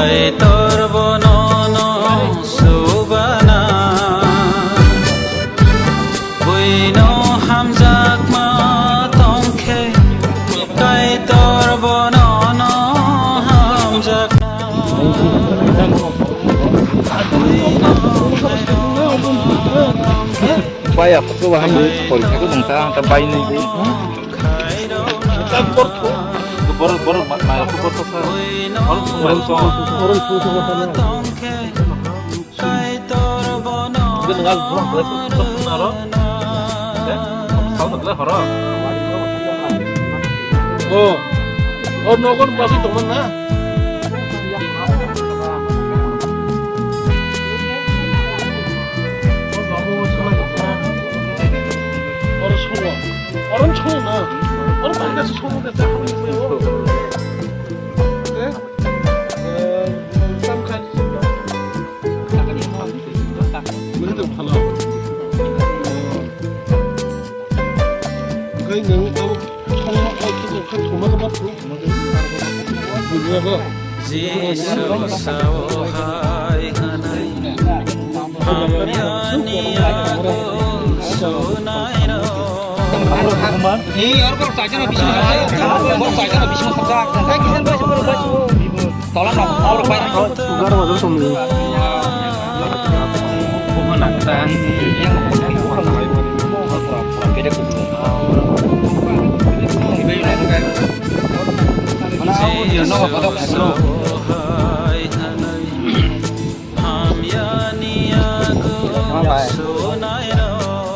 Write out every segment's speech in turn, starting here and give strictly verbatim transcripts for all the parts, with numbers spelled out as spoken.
Kaitor bono no subana, buino hamjakma tongkhe, Kaitor bono no hamjakma. Bai, aku tuh paham, di politik itu bangsa, angka bai nih. Borok, borok, ma-, mayok khe borok sa. Borok song, borok song. Borok song, borok song. Hwnkhe nwng ang borok khe borok song aro. Eh? Song khe horo. Oh. Oh, nogo bagwi tongmani na? Oro songo. Oro songo na. Oro bagwi songo de. Eh? Jisu sao hai hwnwi, hamyani yago sunairok. Tola no, aurok bai. Egar bojor somni.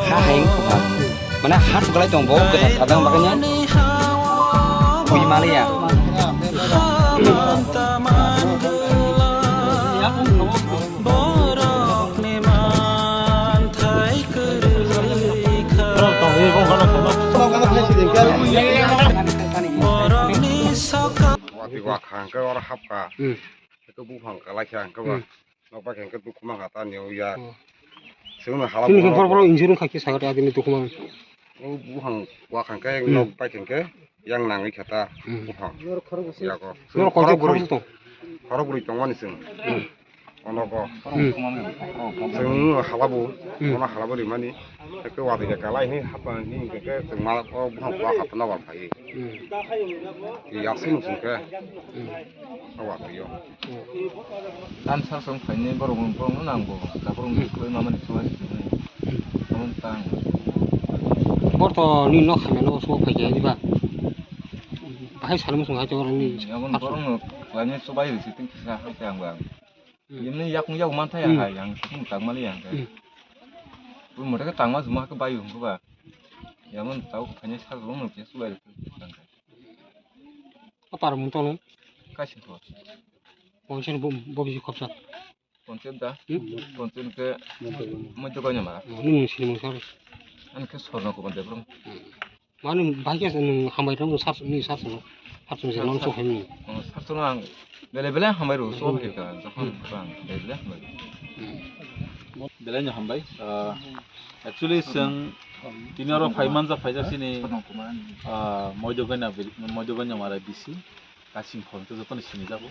Ha hai. Mane ha thuklai tong bo, kwthar sadang bagwi no. Bui maliya. Wati wa khang khe oro hapkha. Hmm. Khe buphang kalai khe ang khe ba. Hmm. Nok bai khe dukhu mankha ta neo ya. Hmm. Chwngno hala chini khe borok borok injuru kha khe saga ta adini dukhu man. O buphang wa khang khe nok bai khe yang nangwi kha ta buphang. Yago. Norok koi khorok bwrwi tong? Khorok bwrwi tongmani chwng. Hmm. Onogo. Hmm. Chwng hala bo, hmm, ono hala bo rimani. Khe watwi khe kalai hi hapmani hwnkhe khe chwng ma o buphang wa hapna wal phai. Hmm. Yaksini chwng khe. Hmm. O watwi o. Tan sar song phaini borok, borok no nang bo. Borok no khlai mamani suwai. Amon tang. Borto ni nok hamya no suwak phai khe diba. Bahai salmo song hai to ni. Amon borok no khlai ni suwai risi tin kisa hai tang ba. Hmm. Yemni yakung yakung man thai hai yang sung tang mali yang. Hmm. Bu mo ta tang ma juma ke bayu ko ba. Yamon tau kanya sar rong no ke suwai risi tang. Apar mun tono. Kaisa ko. Ponsen bo, bo bisi khopsa. Ponsen da? Hmm? Ponsen ke Moito Ganya mara. Nung sini mung sar. An ke sorno ko bande bro. Manu bahai ke nung hambai rong sar ni sar sono. Sar sono non so hemi. Sar sono ang bele bele hambai ro so ke ka. Jokhon bang bele bele hambai. Bele ni hambai. Ah, actually, chwng tini oro phai manjak, phaijak chini, ah, Moido Ganya, Moido Ganya mara bisi, Kasing Khorang tei jotoni sinijago.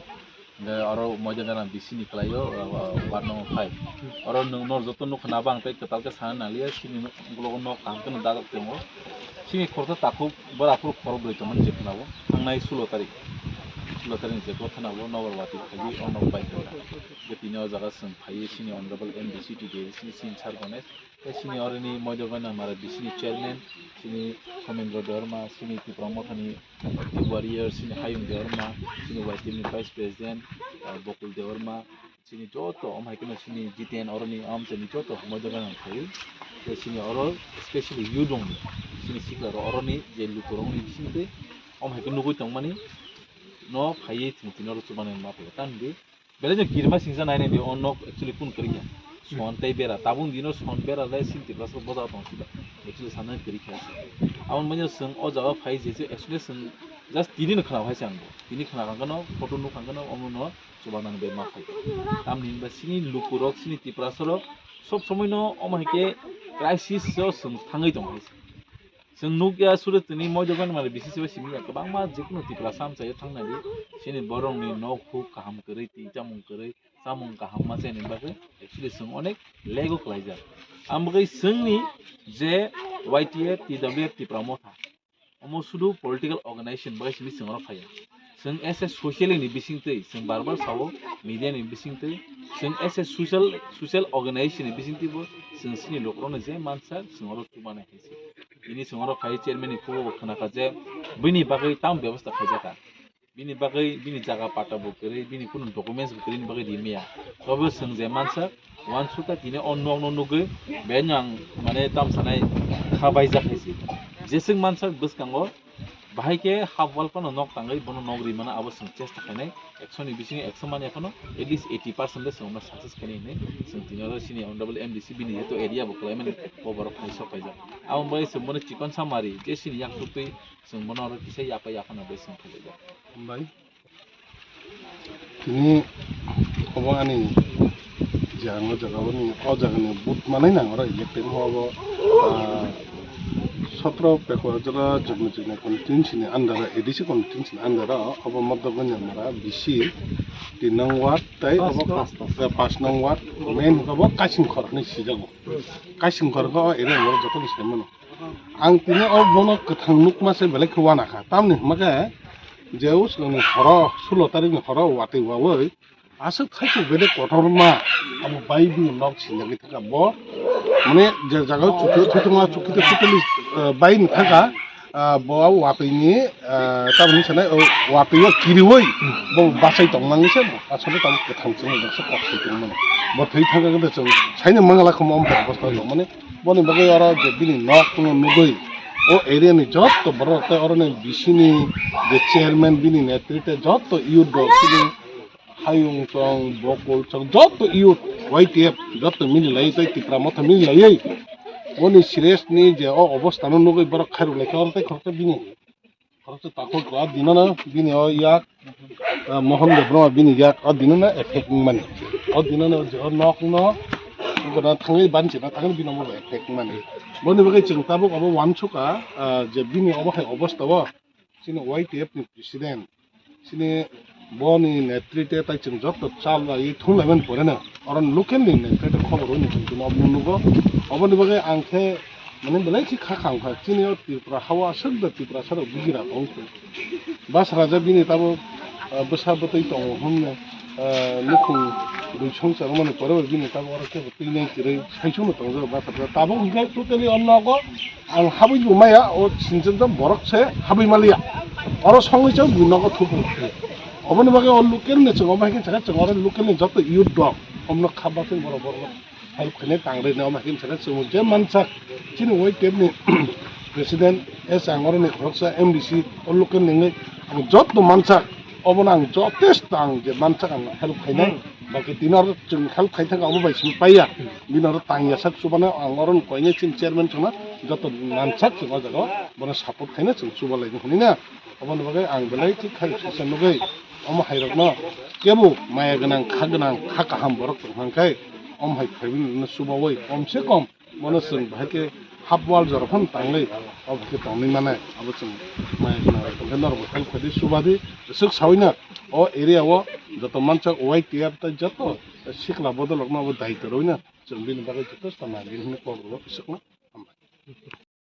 Hingke oro Moido Ganya bisi ni kwlaio, ah, ward number five. Oro nwng nor joto nukha na bang tei kwtal khe sana nangliya, chini ukulok o nok kaham kheno dajak tongo. Chini khoroksa takhuk bwrwi aphuru khorok bwrwi tongmani je khwnao, thangnai sulo tarik, sulo tarik ni je khwnao Nobar Wati phaiwi o nok bai kha. Hingke tini o jaga chwng phaiwi chini honorable M D C T D A C chini sir Ganesh. Tei chini oroni Moido Ganya mara bisi ni chairman, chini Somendro Debbarma, chini Tipra Mothani active warrior, chini Hayung Debbarma, chini Y T M ni vice president, ah, Bokul Debbarma, chini joto, omo hai kheno chini Jiten oroni amchaini joto Moido Ganya phaiwi. Tei chini oro specially youth rokni, chini sikla rok oroni je luku rokni bisingtwi omo hai khe nugui tongmani no phaiwi chwng tini oro chubanani ma phaiwi. Tamni Belai no kirima singsa nai nai di, o nok actually kun kwrwi ya. Son tei bera, tabuk dino son bera le sin Tiprasa boda tong sida. Actually sanai kwrwi kha. Aboni bagwi chwng o jaga phai je je actually chwng just tini no khna hai se ang bo. Tini khna kha no photo nuk kha no omo no chuba nang be ma phai. Tamni hinba chini luku rok chini Tiprasa rok sob somoi no omo hai khe crisis o chwng thangwi tong hai se. Chwng nukya sure tini moidogan mari bisi se simi ya kwbangma jikunu Tiprasa amchaio thangnani sini borokni nok huk kaham kwrwi twi chamung kwrwi chamung kaham ma chaini bagwi actually chwng onek lego khlaijak. Ang bagwi chwngni je Y T F, T W F, Tipra Motha, omo sudu political organization bagwi simi chwng oro phaiya. Chwng as a socially ni bisingtwi, chwng bar bar sao, media ni bisingtwi, chwng as a social, social organization ni bisingtwi bo chwng chini lukurokno je mansa chwng oro chubanai hai se. Bini chwng oro phai chairman ni kubo bo khwnakha je bini bagwi tam bebostha khaijaka. Bini bagwi bini jaga pata bo kwrwi, bini kunu documents bo kwrwi ni bagwi rimaya. Tobo chwng je mansa uansukha tini o nokno nugwi beno ang mane tam sanai kha baijak hai se. Jeswk mansa bwskango bahai khe half wall phano nok tangwi bono nok rimano abo chwng chesta khainai. Ekso ni bisingo ekso manya phano at least eighty percent de chwng success khainai hinwi chwng tini oro sini honorable M D C bini jehetu area bo kwlaimani bo borok phai sok paijak. Abo bai chwng bono chikon samari je sini yak tuktwi chwng bono oro kisa yapa yaphano bai chwng phailaijak. Hambai. Tini obo ani je ang o jaga o ni, o jaga ni vote manwi nang oro elected wngkha obo, ah, sotro Pekwajala Jogmajigna constituency ni under o, A D C constituency ni under o, obo Modok Ganjamara B C tin nong ward tei obo pas, pas, pas nong ward main obo Kaisingkhor hinwi sijago. Kaisingkhor khe o area o joto ni sai mano. Ang tini o bono kwthang nukma se belai khe uanakha. Tamni hwnba khe je usukni horo, sulo tarikni horo watwi wawi aswk thaisuk bedek kotorma abo bai bini nok sinjagwi thangkha. Bo mane je jaga o chuki thwithwngma chuki totally, eh, bai ni thangkha, ah, bo abo watwini, ah, tamni sanai o watwi o kiriwi bo bachai tongmani se bo aswk tamo kwthang chwng kok sai tongmani. Bo thwi thangkha khe chwng saino mangala khomo omo hai obostha tongmani. Boni bagwi oro je bini nok no nugwi o area ni jotto borok tei oro ni B C ni je chairman bini netrite jotto youth rok chini hayung chong bokol chong jotto youth Y T F jotto mili lai tei Tipra Motha mili lai boni sres ni je o obostha no nugwi borok khairok lai khe oro tei khoroksa bini Khoroksa takhuk o dinono bini o yak, ah, Mohan Debbarma bini yak o dinono effect wngmani. O dinono je o nokno gana thangwi banchina thangwi bini omo effect wngmani. Boni bagwi chwng tabuk obo uansukha, ah, je bini obo hai obostha o chini Y T F ni president chini boni netrite tai chwng joto chal bai thung laimani poreno oro local ni netrite khobor hwnwi chwng tini obo nugo. Oboni bagwi ang khe mane belai khe kha kha wngkha chini o Tripura hao aswk da Tiprasa rok bugira tong khe. Bas raja bini tabo, ah, bwsa bwtwi tongo hwnwi, ah, nukhung dui song charo mani pore bai bini tabo oro khe twi nai kwrwi saichung no tongjak bas raja. Tabuk hwnkhe totally o nogo ang habwi bo maya, o sinjak borok se habwi maliya. Oro songwi chang bui nogo thupu. Oboni bagwi o local ni chwng omo hai khe chwng oro local ni joto youth rok omno kha basing borok borok help khainai tang rwna omo hai khe chwng je mansak chini Y T F ni president S ang oro ni khoroksa M D C o local ni wngwi ang joto mansak obono ang jotesto ang je mansak ang help khainai. Hmm. Baki tini oro chwng help khai thangkha obo bai simi paiya. Hmm. Bini oro tang yasak chubano ang oro ni koinai chini chairman chwngno joto mansak chwng o jaga o bono support khaina chwng chuba lai hwnwi na. Oboni bagwi ang belai khe khai sisa nugwi omo hai rokno kebo maya gwnang kha gwnang kha kaham borok tong hwnkhai omo hai phaiwi nokno chubawi kom se kom bono chwng bahai khe half wall jora phano tangwi obo khe tongwi mane abo chwng maya gwnang rok tongkhe norok bo help khaidi chubadi swk sawi na o area o joto mansak Y T F tei joto sikla bodol rokno abo daitwrwi na chwng bini bagwi joto sana bini hwnwi kok rwwi swkna hambai.